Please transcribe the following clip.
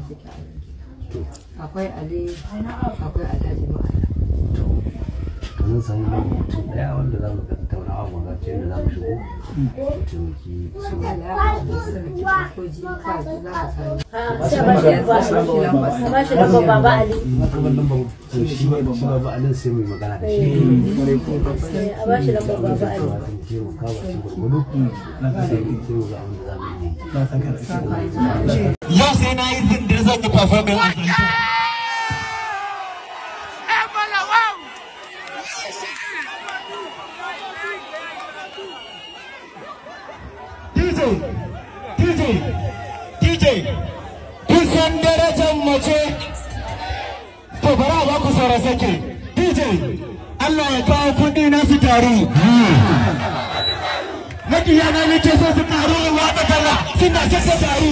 Suke a nan gida. To. Akwai Ali, akwai Alhaji Ma'ana. To, zan samu mutum ɗaya wanda za mu tattaunawa mu ga ta yadda za mu shigo mu taimaki su. Ko ji ba ji za ka sami. Sai a bashi lambar Baba Ali. Kamar lambar to shi ba shi ba Alin, sai mu yi magana da shi. A bashi lambar Baba Ali. Mu taimaka ba shi gwargwado, sai mu ga abin da za mu yi. Yau sai na yi zindir, zan yi performing a DJ, DJ, DJ, kun san darajar mace? To, bari a baku sauran sake. DJ, Allah ya kawo kuɗi na su taru. Makiya na nake so su taru, watsa talla, suna so su taru.